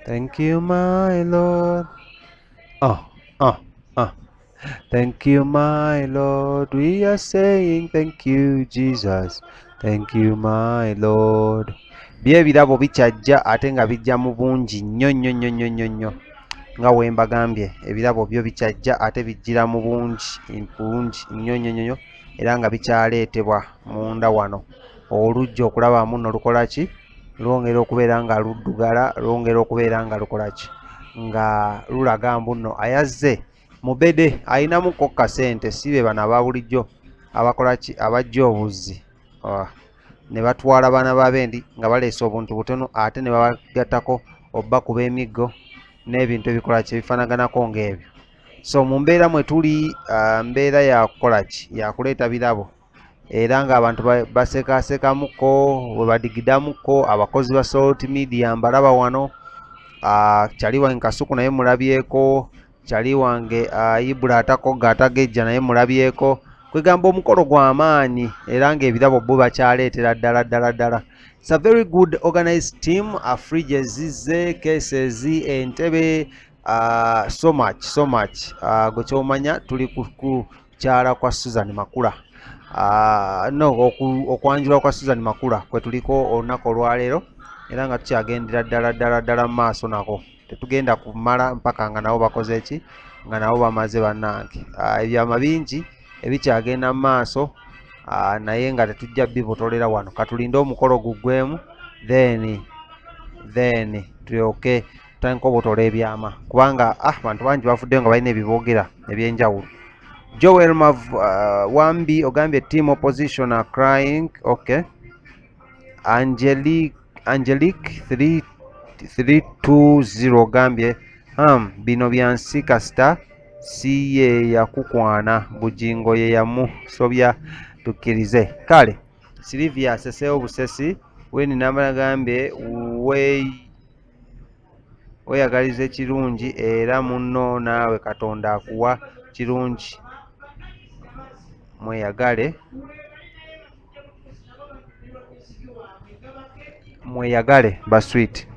Thank you, my Lord. Oh, oh, oh. Thank you, my Lord. We are saying thank you, Jesus. Thank you, my Lord. Byo ebirabo bikyajja ate nga bijja mu bungi nnyo nnyo nnyo nnyo nnyo nnyo, nga we mbagambye, ebirabo byo bikyajja ate bijjira mu bungi bungi nnyo nnyo nnyo, era nga bikyaleetebwa munda wano. Olujja okulaba muno lukola ki? Lwongera okubeera nga luddugala, lwongera okubeera nga lukola ki, nga lulaga mbu nno ayazze mubede ayinamuko kasente, si be bano aba bulijjo abakola ki, abajja obuzzi ne batwala baana b'abendi nga baleese obuntu butono, ate ne babagattako obbakuba emiggo n'ebintu ebikola ki, ebifaanaganako ng'ebyo. So mu mbeera mwe tuli, mbeera ya kukola ki, ya kuleeta birabo, era ng'abantu basekaasekamuko bwe badigidamuko. Abakozi ba Salt Media mbalaba wano, Kyali wange Kasuku naye mulabyeko, Kyali wange Ibula atakogga atagejja naye mulabyeko. Kwegamba omukolo gw'amaanyi era ng'ebirabo bo bakyaleetera ddala ddala ddala. It's a very good organized team. Fridges zizze, cases, entebe, so much, so much. Gwe kyomanya tuli ku kukyala kwa Susan Makula. No, okwanjula kwa Susan Makula kwe tuliko olunaku olwaleero, era nga tukyagendera ddala ddala ddala mu maaso nako. Tetugenda kumala mpaka nga nabo bakoze ki, nga nabo bamaze bannange. Ebyama bingi ebikyagenda mu maaso, naye nga tetujja bibotolera wano. Katulinde omukolo guggwemu, then tulyoke tutandike obotola ebyama, kubanga abantu bangi bavuddeyo nga balina ebiboogera ebyenjawulo. Joel Mav, Wambi ogambye team opposition are crying. Okay. Angelique 3 320 ogambye bino bya nsi, kasita si ye yakukwana, Bugingo ye yamusobya, tukkirize. Kale Silivia aseseewo busesi. Weni nambagambye weeyagaliza ekirungi, era munno naawe Katonda akuwa kirungi. Mweyagale, mweyagale ba sweet.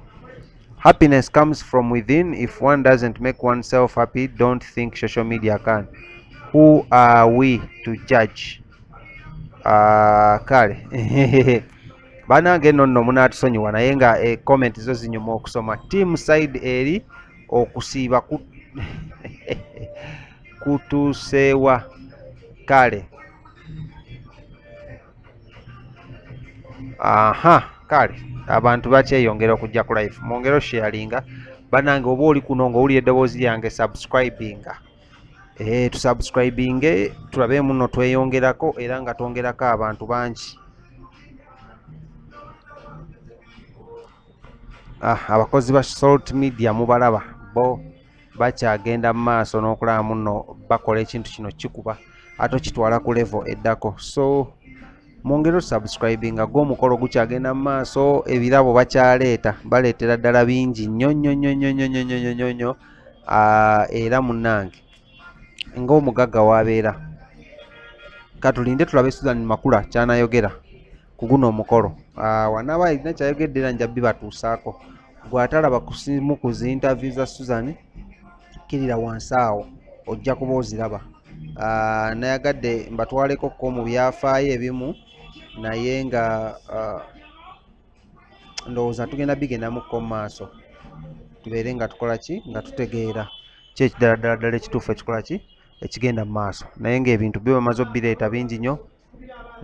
Happiness comes from within. If one doesn't make oneself happy, don't think social media can. Who are we to judge? Kale banange nno nno munaatusonyiwa, naye nga comment zo zinyuma okusoma. Team side eri okusiiba kutuuseewa. Kale aha, kale abantu bakyeyongera okujja ku live, mwongere osharinga banange. Oba oli kuno ng'owulira eddoboozi lyange, subscribinga, tusubscribinge tulabe muno tweyongerako, era nga twongerako abantu bangi. Abakozi ba Salt Media mubalaba bo bakyagenda mu maaso n'okulaba muno bakola ekintu kino kikuba ate okitwala ku level eddako. So mwongere osubscribinga, gwe omukolo gukyagenda mu maaso, ebirabo bakyaleeta, baleetera ddala bingi nnyo nnyo nnyo nnyo nnyo nnyo nnyo nnyo nnyo. Era munnange ng'omugagga w'abeera, katulinde tulabe Susan Makula ky'anaayogera ku guno omukolo. Wanaaba alina kyayogedde era nja bibatuusaako. Gwe atalaba kusimu ku zi interview za Susan, kkirira wansi awo ojja kuba oziraba. Nayagadde mbatwaleko ko mu byafaayo ebimu, naye nga ndowooza tugenda bigendamuko mu maaso, tubeere nga tukola ki, nga tutegeera ki ekidala ddala ddala ekituufu ekikola ki, ekigenda mu maaso. Naye ng'ebintu byo bamaze obbireeta bingi nnyo.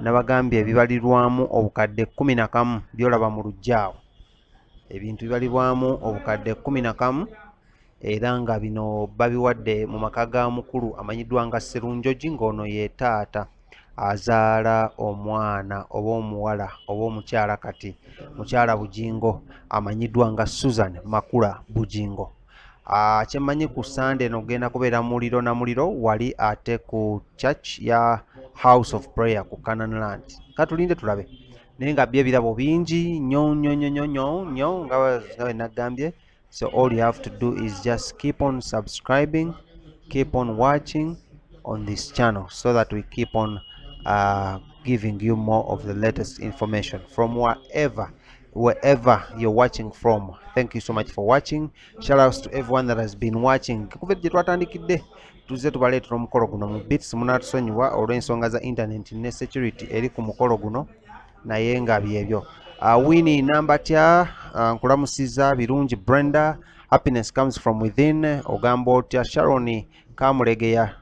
Nabagambye ebibalirwamu obukadde 11 by'olaba mu luggya awo, ebintu bibalirwamu obukadde 11, era nga bino babiwadde mu maka ga mukulu amanyiddwa nga Sserunjogi, ng'ono ye taata azaala omwana oba omuwala oba omukyala, kati mukyala Bugingo amanyiddwa nga Susan Makula Bugingo. Kyemmanyi ku Sande eno genda kubeera muliro na muliro wali ate ku church ya House of Prayer ku Canaan Land. Katulinde tulabe, naye nga byo ebirabo bingi nnyo nnyo nnyo nnyo nnyo nnyo nga bwe nagambye. So all you have to do is just keep on subscribing, keep on watching on this channel so that we keep on giving you more of the latest information from wherever wherever you're watching from. Thank you so much for watching. Shout outs to everyone that has been watching. Kuva gye twatandikidde tuzze tubaleetera omukolo guno mu bits. Munatusonyiwa olw'ensonga za internet ne security eri ku mukolo guno, naye nga byebyo. Winnie Nambatya, nkulamusiza birungi. Brenda, happiness comes from within, ogamba otya? Sharon Kamulegeya,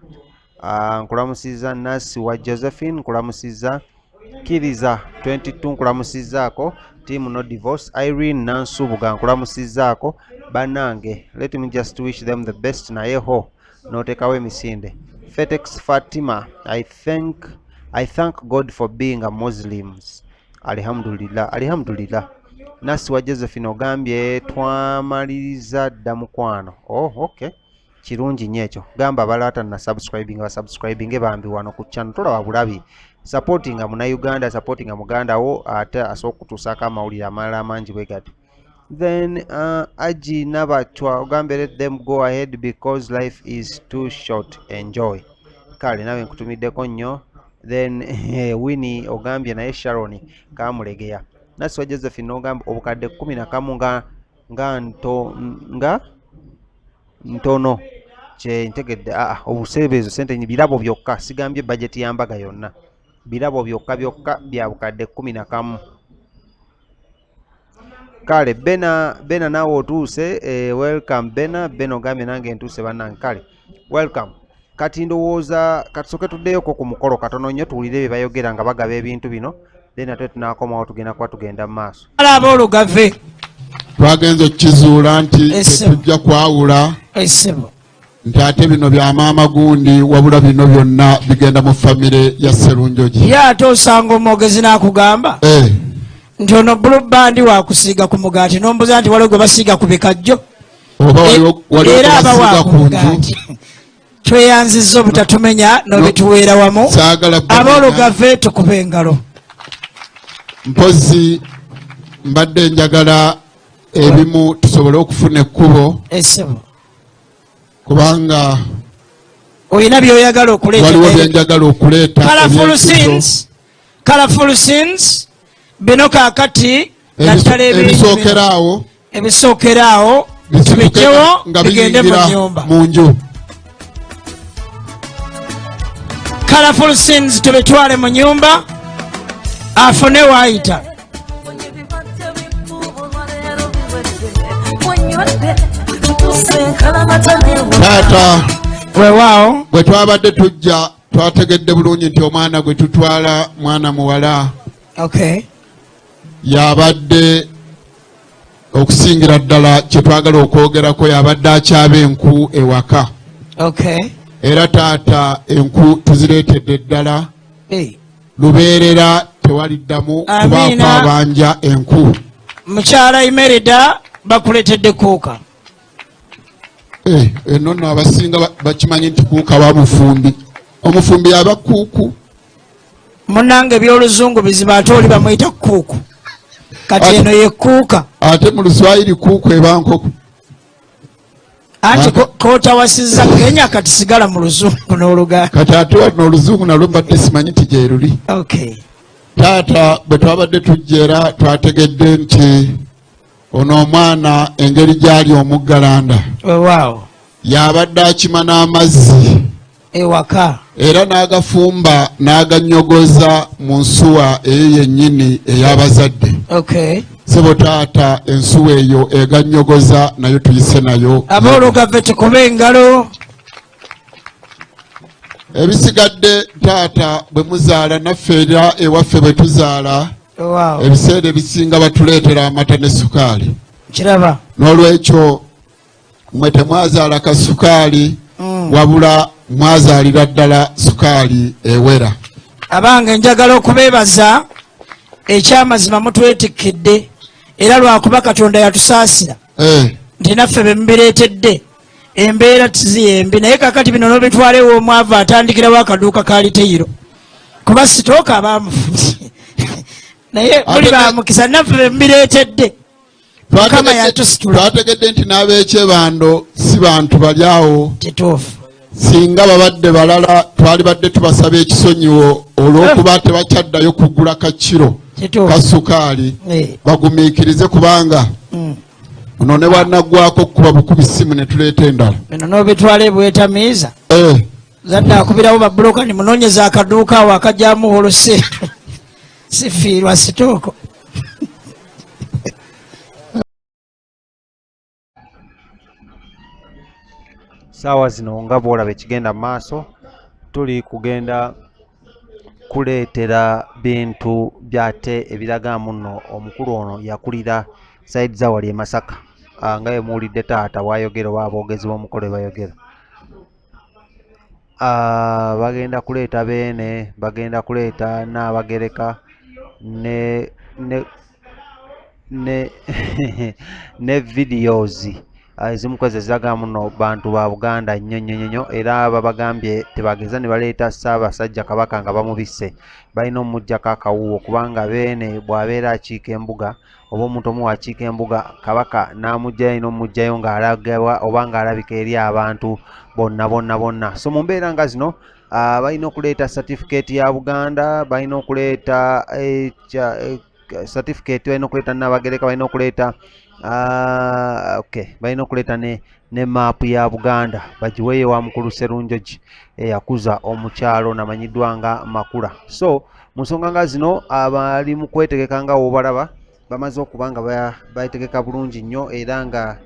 nkulamusiza. Nasi wa Josephine, nkulamusiza. Kiriza 22, nkulamusizaako. Team no divorce, Irene Nansubuga, nkulamusizaako. Bannange, let me just wish them the best, naye ho n'oteekawo emisinde. Fetex Fatima, I thank God for being a Muslims, alhamdulillah, alhamdulillah. Nasi wa Josephine ogambye twamaliriza dda mukwano. Oh, okay, kirungi nnyo ekyo. Gamba abalala tanna subscribing basubscribinge bambi wano ku channel. Tolaba bulabi, supportinga Munnayuganda, supportinga muganda wo ate asobola okutuusaako amawulire amalala amangi bwe gati. Then Aji Nabatwa ogambye let them go ahead because life is too short, enjoy. Kale nawe nkutumiddeko nnyo. Then Winnie ogambye naye Sharon Kamulegeya. Nasiwa Josephine ogambye obukadde 11 nga nto nga ntono kye ntegedde. Aa, obuseebeezo sente birabo byokka, sigambye bajeti ya mbaga yonna, birabo byokka byokka bya bukadde 11. Kale Bena, Bena naawe otuuse, welcome Bena. Bena ogambye nange ntuuse bannange. Kale welcome. Kati ndowooza katusooke tuddeyoko ku mukolo katono nnyo, tuwulire bye bayogera nga bagaba ebintu bino, then ate tunaakomawo tugenda kuba tugenda mu maaso. Alaba olugave. Twagenza okukizuula nti Essebo. tetujja kwawula Essebo. nti ate bino bya maama gundi, wabula bino byonna bigenda mu famire ya Serunjogi. Ye ate osanga omwogezi n'akugamba nti ono Blue Band wakusiiga ku mugaati, nombuza nti waliwo gwe basiiga ku bikajjo? Oba waliwo Era aba gwe basiiga ku nju. wakumugaati. Tweyanzizza obutatumenya n'obituweera wamu. Saagala bamenya. Aboolugave, tukuba engalo. Mpozi mbadde njagala ebimu tusobole okufuna ekkubo Essebo. kubanga Olina byoyagala okuleeta. Waliwo byenjagala okuleeta Colorful eby'enkizo. scenes, colorful scenes. Bino kaakati naddala ebintu Ebisookera awo ebisookera awo bisituke tubijjewo nga bigende mu biyingira nyumba. mu nju. Colorful scenes tubitwale mu nyumba afune waayita. Taata. Weewaawo. Bwe twabadde tujja twategedde bulungi nti omwana gwe tutwala mwana muwala. Yabadde okusingira ddala kye twagala okwogerako, yabadde akyaba enku ewaka. Era taata, enku tuzireetedde ddala. Lubeerera tewaliddamu kubaako Amiina. abanja enku. Mukyala Imerida, bakuleetedde cooker. Eh, eno nno abasinga bakimanyi nti cooker wa mufumbi, omufumbi aba kuuku. Munange ebyoluzungu bizibu, ate oli bamuyita kuuku, kati eno ye cooker. Ate mu Luswayiri kuuku eba nkoko. Anti kotawasiza Kenya, kati sigala mu luzungu n'Oluganda. Kati ate wano oluzungu nalwo mbadde simanyi nti gyeruli. Taata, bwe twabadde tujja era twategedde nti ono omwana engeri gy'ali omuggalanda yabadde akima n'amazzi ewaka era n'agafumba n'aganyogoza mu nsuwa eyo yennyini ey'abazadde. Sebo taata, ensuwa eyo eganyogoza nayo tuyise nayo. Aboolugave, tukube engalo. Ebisigadde taata, bwe muzaala naffe era ewaffe bwe tuzaala, ebiseera ebisinga batuleetera amata ne sukaali. Kiraba. N'olwekyo mwe temwazaala kasukaali, wabula mwazaalira ddala sukaali ewera. Abange, njagala okubeebaza. Ekyamazima mutwetikidde, era lwakuba Katonda yatusaasira nti naffe bemubireetedde embeera tiziyembi, naye kakati bino nobitwala ew'omwavu atandikirawo akaduuka ka liteyiro kuba sitooka abamufunye, naye muli bamukisa naffe bemubireetedde. Mukama yatusitula. Twategedde nti n'abeekyebando si bantu bali awo. Kituufu. Singa babadde balala twalibadde tubasaba ekisonyiwo olw'okuba tebakyaddayo kugula kakiro ka sukaali. Eh. Bagumiikirize kubanga ono ne bwanaggwako okukuba bukubi ssimu ne tuleeta endala. Bino n'obitwala ebwetamiiza. Eh. Zadde akubirawo babuloka ni munoonyeza akaduuka awo akajyamu wholesale. Sifiirwa sitooko. Saawa zino nga bw'olaba ekigenda mu maaso, tuli kugenda kuleetera bintu by'ate ebiraga munno omukulu ono yakulira sayidi za wali e Masaka. Nga bwe muwulidde taata bw'ayogera oba aboogezi b'omukolo bwe bayogera. Bagenda kuleeta Beene, bagenda kuleeta Nnaabagereka ne ne ne ne videos ezimu kwezo eziraga muno bantu ba Buganda nnyo nnyo nnyo era babagambye tebageza ne baleeta Ssaabasajja Kabaka nga bamubisse, balina omuggyako akawuuwo kubanga Beene bw'abeera akiika embuga oba omuntu omu wakiika embuga Kabaka n'amuggyayo alina omuggyayo ng'alagibwa oba ng'alabika eri abantu bonna bonna bonna. So mu mbeera nga zino balina okuleeta satifikeeti ya Buganda, balina okuleeta certificate, balina okuleeta Nnaabagereka, balina okuleeta okay, balina okuleeta ne maapu ya Buganda bagiweeyo wa mukulu Sserunjogi eyakuza omukyalo namanyiddwa nga Makula. So mu nsonga nga zino abali mu kwetegeka nga w'obalaba bamaze okuba nga beetegeka bulungi nnyo era nga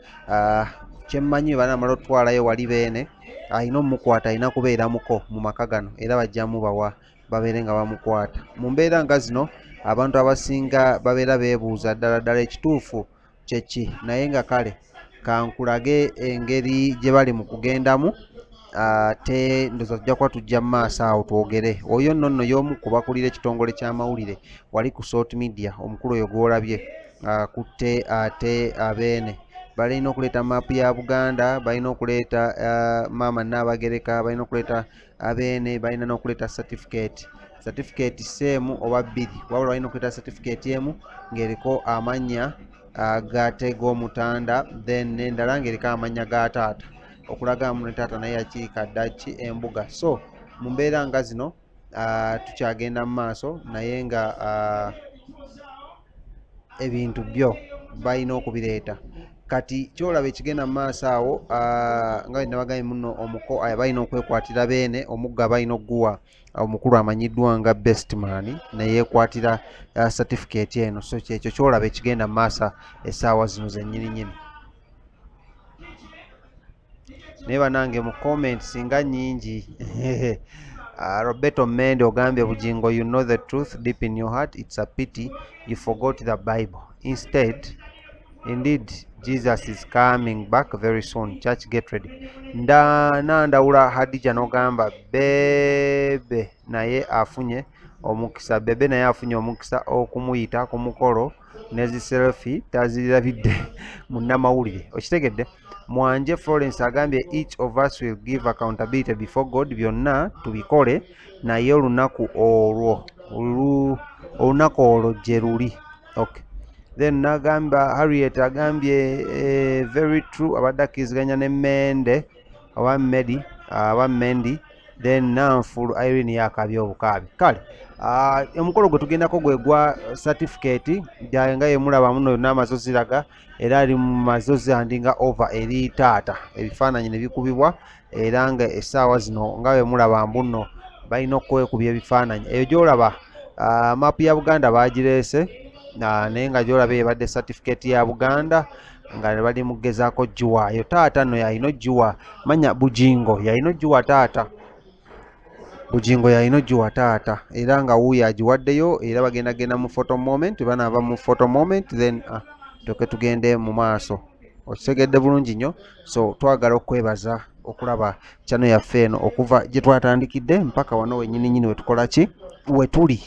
kyemmanyi bwe banaamala otutwalayo wali Beene alina omukwata alina kubeera muko mu maka gano era bajja mubawa babeere nga bamukwata. Mu mbeera nga zino abantu abasinga babeera beebuuza ddala ddala ekituufu kye ki, naye nga kale kankulage engeri gye bali mu kugendamu ate ndowooza tujja kuba tujja mu maaso awo twogere. Oyo nno nno y'omu ku bakulira ekitongole ky'amawulire wali ku Salt Media, omukulu oyo gw'olabye akutte ate Abeene. Balina okuleeta maapu ya Buganda, balina okuleeta maama Nnaabagereka, balina okuleeta Abeene, balina n'okuleeta certificate. Certificate si emu oba bbiri, wabula balina okuleeta certificate emu ng'eriko amannya gate g'omutanda, then n'endala ng'eriko amannya ga taata okulaga ne taata naye yakiika dda ki embuga. So mu mbeera nga zino tukyagenda mu maaso naye nga ebintu byo balina okubireeta. Kati ky'olaba ekigenda mu maaso awo nga bwe nabagambye muno omuko balina okwekwatira Beene, omugga balina okuguwa omukulu amanyiddwa nga Bestman ne yeekwatira certificate eno. So kyekyo ky'olaba ekigenda mu maaso essaawa zino zennyini nnyini. Naye bannange mu comments nga nnyingi. Roberto Mende ogambye Bugingo, you know the truth deep in your heart, it's a pity you forgot the Bible. Instead, indeed Jesus is coming back very soon. Church, get ready. Nandawula Hadija n'ogamba Bebe naye afunye omukisa, Bebe naye afunye omukisa okumuyita ku mukolo ne zi selfie tazirabidde munnamawulire. Okitegedde? Mwanje Florence agambye each of us will give accountability before God, byonna tubikole naye olunaku olwo olunaku olwo gye luli. Okay. Then nagamba Harriet agambye very true, abadde akkiriziganya ne Mende oba Medi oba Mendi. Then Nanfulu Irene yakabye obukaabi. Kale omukolo gwe tugendako gwe gwa certificate nga yemulaba muno yonna amazo ziraga era ali mu mazozi andinga over eri taata, ebifaananyi ne bikubibwa era nga essaawa zino nga bwe mulaba mbu nno balina okwekubya ebifaananyi. Eyo gy'olaba maapu ya Buganda baagireese, naye nga gy'olaba ebadde certificate ya Buganda nga bali mu kugezaako giwaayo. Taata nno yalina ogiwa, manya Bugingo yalina ogiwa taata, Bugingo yalina ogiwa taata era nga wuuyo agiwaddeyo era bagenda genda mu photo moment, banaava mu photo moment then tulyoke tugende mu maaso. Okitegedde bulungi nnyo. So twagala okwebaza okulaba channel yaffe eno okuva gye twatandikidde mpaka wano wennyini nnyini we tukola ki we tuli.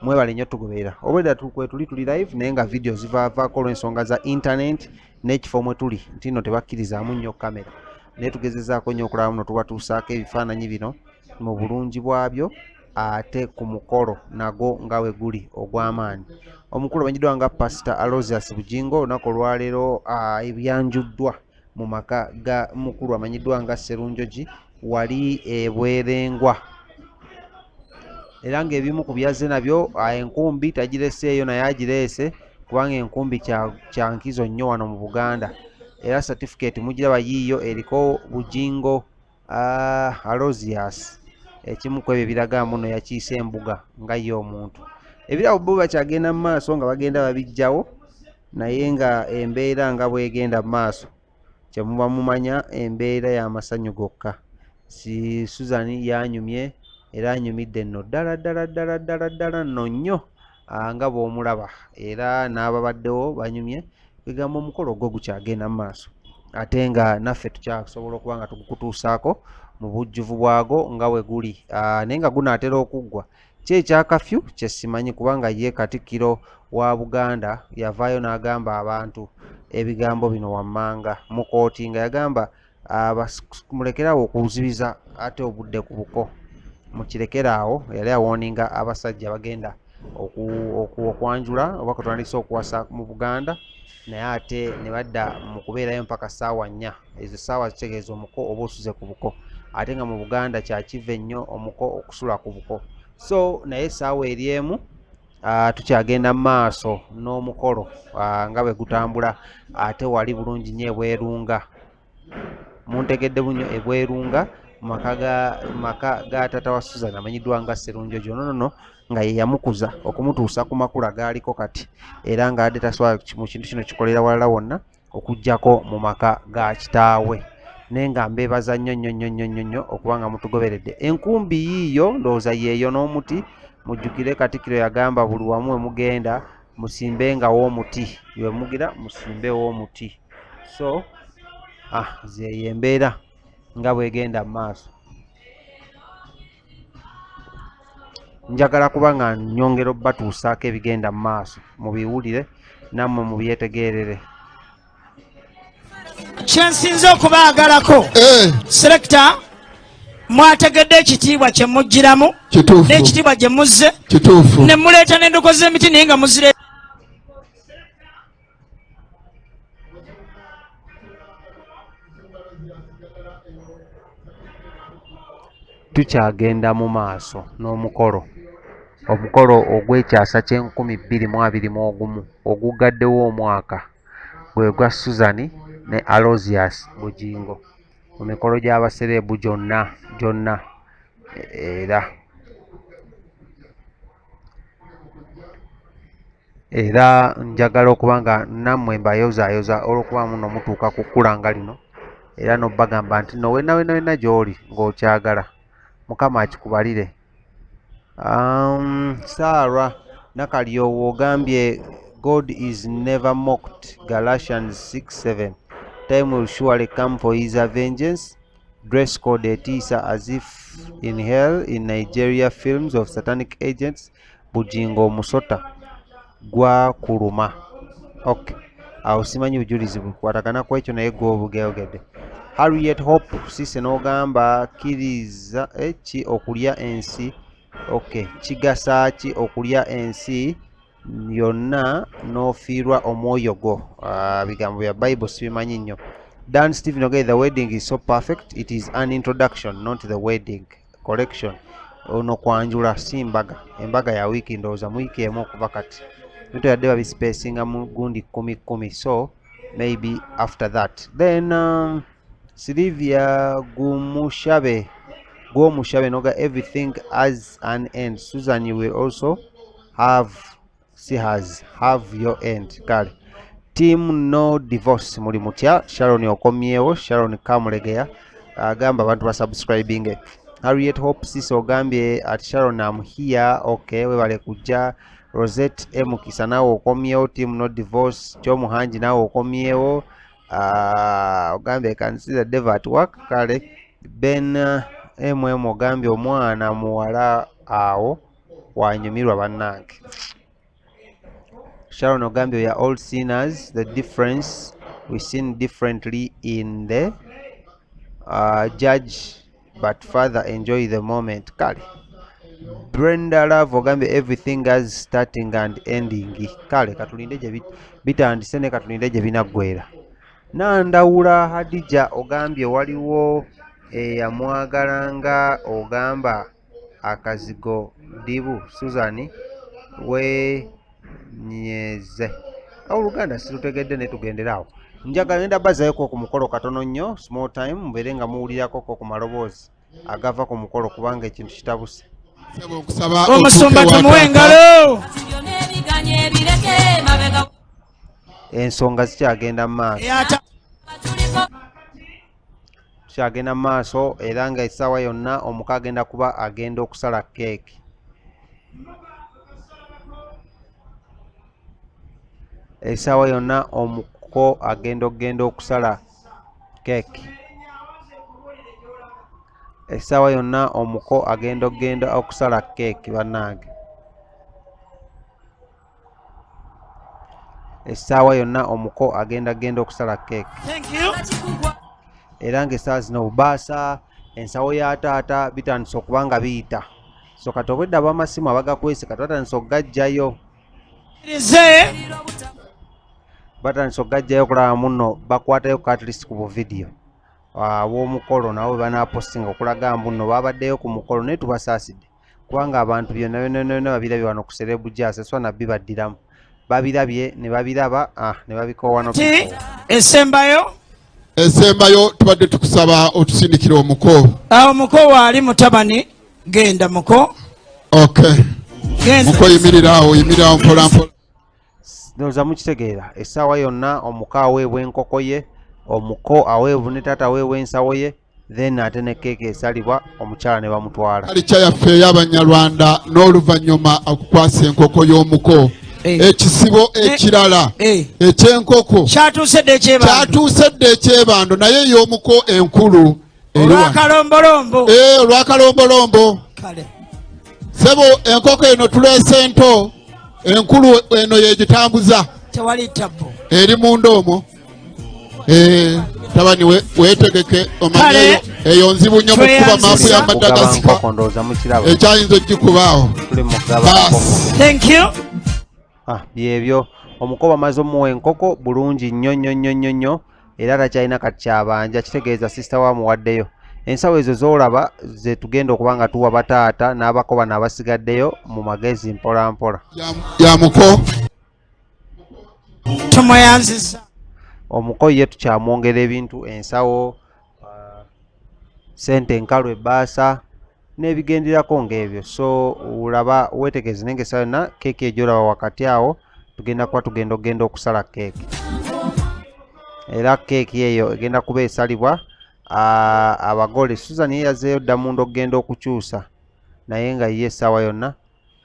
Mwebale nnyo tugoberera. Obwedda kwetuli tuli live naye nga video zivaavaako olw'ensonga za internet n'ekifo mwe tuli nti nno tebakkirizaamu nnyo kamera, naye tugezezaako nnyo okulaba muno tubatuusaako ebifaananyi bino mu bulungi bwabyo ate ku mukolo nagwo nga bwe guli ogw'amaanyi. Omukulu amanyiddwa nga Pastor Aloysius Bugingo olunaku olwaleero ebyanjuddwa mu maka ga mukulu amanyiddwa nga Sserunjogi wali e Bwerengwa era ng'ebimu ku byazze nabyo enkumbi tagireseeyo naye agireese kubanga enkumbi kya nkizo nnyo wano mu Buganda era satifikeeti mugiraba yiiyo eriko Bugingo Aloysius ekimu ku ebyo ebiraga mbu nno yakiise embuga nga ye omuntu. Ebirabo bo bakyagenda mu maaso nga bagenda babiggyawo naye nga embeera nga bw'egenda mu maaso kye muba mumanya embeera y'amasanyu gokka. Si Susan yanyumye era anyumidde nno ddala ddala ddala ddala ddala nno nnyo nga bw'omulaba era n'ababaddewo banyumye kwegamba omukolo gwo gukyagenda mu maaso ate nga naffe tukyasobola okuba nga tugukutuusaako mu bujjuvu bwago nga bwe guli naye nga gunaatera okuggwa. Ki ekya kafyu kye simanyi kubanga ye Katikkiro wa Buganda yavaayo n'agamba abantu ebigambo bino wammanga mu kooti nga yagamba mulekere awo okuzibiza ate obudde ku buko mukirekere awo. Yali awooninga abasajja bagenda okwanjula oba kutandisa okuwasa mu Buganda naye ate ne badda mu kubeerayo mpaka ssaawa 4. Ezo ssaawa zitegeeza omuko oba osuze ku buko ate nga mu Buganda kyakiva ennyo omuko okusula ku buko. So naye essaawa eri emu tukyagenda mu maaso n'omukolo nga bwe gutambula ate wali bulungi nnyo ebwerunga muntegedde bunyo ebwerunga maka ga taata wa Susan amanyiddwa nga Sserunjogi ono nno nga ye yamukuza okumutuusa ku makula g'aliko kati era ng'adde tasobola mu kintu kino kikolera walala wonna okuggyako mu maka ga kitaawe. Naye nga mbeebaza nnyo nnyo nnyo nnyo nnyo nnyo okuba nga mutugoberedde. Enkumbi yiiyo ndowooza yeeyo n'omuti mujjukire Katikkiro yagamba buli wamu we mugenda musimbengawo omuti we mugira musimbewo omuti. So zeeyo embeera nga bw'egenda mu maaso. Njagala kuba nga nnyongera obbatuusaako ebigenda mu maaso mubiwulire nammwe mubyetegeerere. Kyensinze okubaagalako selekita mwategedde ekitiibwa kye mugiramu n'ekitiibwa gye muzze ne muleeta n'endoko z'emiti naye nga muzire Tukyagenda mu maaso n'omukolo omukolo ogw'ekyasa ky'e 2021 oguggaddewo omwaka gwe gwa Susan ne Aloysius Bugingo mu mikolo gy'abasereebu gyonna gyonna era era njagala okuba nga nammwe mbayozaayoza olw'okuba muno mutuuka ku kkula nga lino era n'obbagamba nti nno wenna wenna wenna gy'oli ng'okyagala Mukama akikubalire. Sarah Nakalyowa ogambye God is never mocked, Galatians 6:7. Time will surely come for his vengeance. Dress code etiisa as if in hell in Nigeria films of satanic agents. Bugingo omusota gwakuluma. Okay, awo simanyi bujulizi bukwatagana ku ekyo naye gwe obugeyogedde. Harriet Hope Sise n'ogamba kkiriza ki okulya ensi. Okay, kigasa ki okulya ensi yonna n'ofiirwa omwoyo gwo? Bigambo bya Bible sibimanyi nnyo. Dan Stephen ogambye the wedding is so perfect, it is an introduction not the wedding collection. Ono kwanjula si mbaga, embaga ya wiiki ndowooza mu wiiki emu okuva kati bintu yadde babispacinga mu gundi kumi kumi, so maybe after that. Then Sylvia Gumushabe Gwomushabe noga everything has an end. Susan, you will also have see has have your end. Kale team no divorce muli mutya? Sharon okomyewo. Sharon Kamulegeya agamba abantu basubscribing. Harriet Hope Sisi ogambye at Sharon am here. Okay, webale kujja. Rosette Emukisa naawe okomyewo team no divorce. Kyomuhangi naawe okomyewo. Ogambye can see the devil at work. Kale Ben MM ogambye omwana muwala awo wanyumirwa bannange. Sharon ogambye we are all sinners, the difference we sin differently in the judge but father enjoy the moment. Kale Brenda Love ogambye everything has starting and ending. Kale katulinde gye bitandise ne katulinde gye binaggwera. Nandawula Hadija ogambye waliwo eyamwagalanga ogamba akazigo ddibu Susan wenyeze. Oluganda sirutegedde naye tugendere awo. Njagala ngenda bazzayoko ku mukolo katono nnyo, small time, mubeere nga muwulirako ku maloboozi agava ku mukolo kubanga ekintu kitabuse. Omusumba tumuwe engalo. Ensonga zikyagenda mu maaso. Tukyagenda mu maaso era nga essaawa yonna omuka agenda kuba agenda okusala keeki. Essaawa yonna omuko agenda okugenda okusala keeki. Essaawa yonna omuko agenda okugenda okusala keeki bannange. Essaawa yonna omuko agenda genda okusala keeki. Era ng'essaawa zino obubaasa, ensawo ya taata bitandise okuba nga biyita. So kati obwedda ab'amasimu abagakwese kati batandise okugaggyayo. Batandise okugaggyayo okulaba munno bakwatayo ku at least ku buvidiyo ab'omukolo nabo bwe banaapostinga okulaga mbu nno baabaddeyo ku mukolo, naye tubasaasidde kubanga abantu byonna byonna byonna babirabye wano ku Celeb Jazz, so nabbi baddiramu babirabye ne babiraba, ne babikoowa n'okubikoowa. Esembayo? Esembayo tubadde tukusaba otusindikire omuko. Awo muko waali mutabani, genda muko. Okay. Genda. Muko yimirira awo, yimirira awo mpola mpola. Ndowooza mukitegeera, essaawa yonna omuko aweebwa enkoko ye, omuko aweebwa ne taata aweebwa ensawo ye, then ate ne keeki esalibwa omukyala ne bamutwala. Kalica yaffe ey'Abanyarwanda n'oluvannyuma akukwasa enkoko y'omuko. Ekisibo ekirala eky'enkoko kyatuuse dda ekyebando. Kyatuuse dda ekyebando, naye ey'omuko enkulu eri wano. Olw'akalombolombo. Olw'akalombolombo. Kale. Ssebo, enkoko eno tuleese nto, enkulu eno yegitambuza. Tewali tabbu. Eri munda omwo. Tabani weetegeke omanye Kale. eyo nzibu nnyo mu kukuba maapu ya Tuli mu kugaba Madagascar. nkoko, ndowooza mukiraba. Ekyayinza okugikubaawo. Tuli mu kugaba Baasi. nkoko. Thank you. Byebyo. Omuko bamaze omuwa enkoko bulungi nnyo nnyo nnyo nnyo nnyo, era takyalina kati kyabanja, kitegeeza sisita we amuwaddeyo. Ensawo ezo z'olaba ze tugenda okuba nga tuwa bataata n'abako bano abasigaddeyo mu magezi mpola mpola. Ya muko. Tumweyanziza. Omuko ye tukyamwongera ebintu, ensawo, ssente enkalu, ebbaasa n'ebigenderako ng'ebyo. So olaba weetegereze, naye ng'essaawa yonna keeki eyo gy'olaba wakati awo tugenda kuba tugenda okugenda okusala keeki. Era keeki eyo egenda kuba esalibwa, abagole. Susan ye yazzeeyo dda munda okugenda okukyusa, naye nga ye essaawa yonna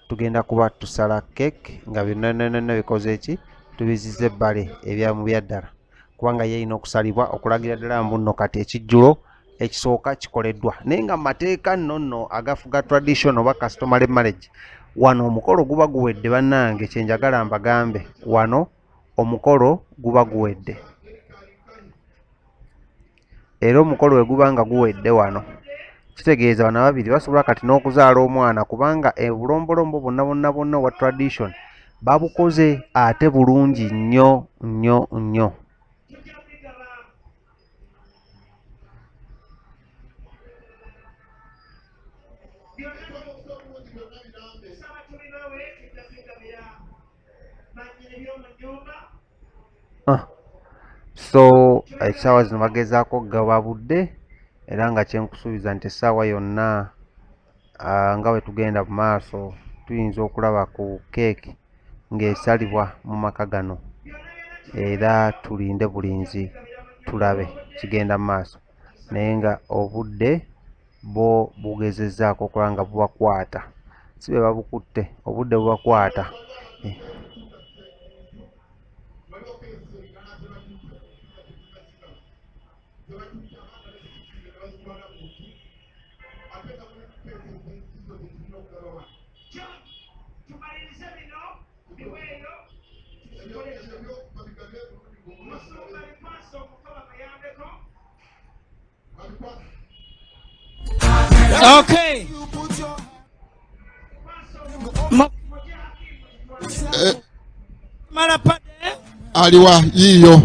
tugenda kuba tusala keeki nga byonna byonna byonna bikoze ki, tubizizza ebbali ebya mu bya ddala, kubanga ye erina okusalibwa okulagira ddala mbu nno kati ekijjulo ekisooka kikoleddwa. Naye nga mu mateeka nno nno agafuga tradition oba customary marriage, wano omukolo guba guwedde. Bannange, kye njagala mbagambe, wano omukolo guba guwedde. Era omukolo we guba nga guwedde wano, kitegeeza bano ababiri basobola kati n'okuzaala omwana, kubanga obulombolombo bwonna bwonna bwonna obwa tradition babukoze ate bulungi nnyo nnyo nnyo. So essaawa zino bagezaako okugaba budde, era nga kyenkusuubiza nti essaawa yonna, nga bwe tugenda mu maaso tuyinza okulaba ku keeki ng'esalibwa mu maka gano, era tulinde bulinzi tulabe kigenda mu maaso, naye nga obudde bo bugezezzaako okuba nga bubakwata, si be babukutte, obudde bubakwata. Okay. Malapade. Aliwa yiyo.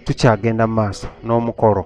Tukyagenda mu maaso n'omukolo.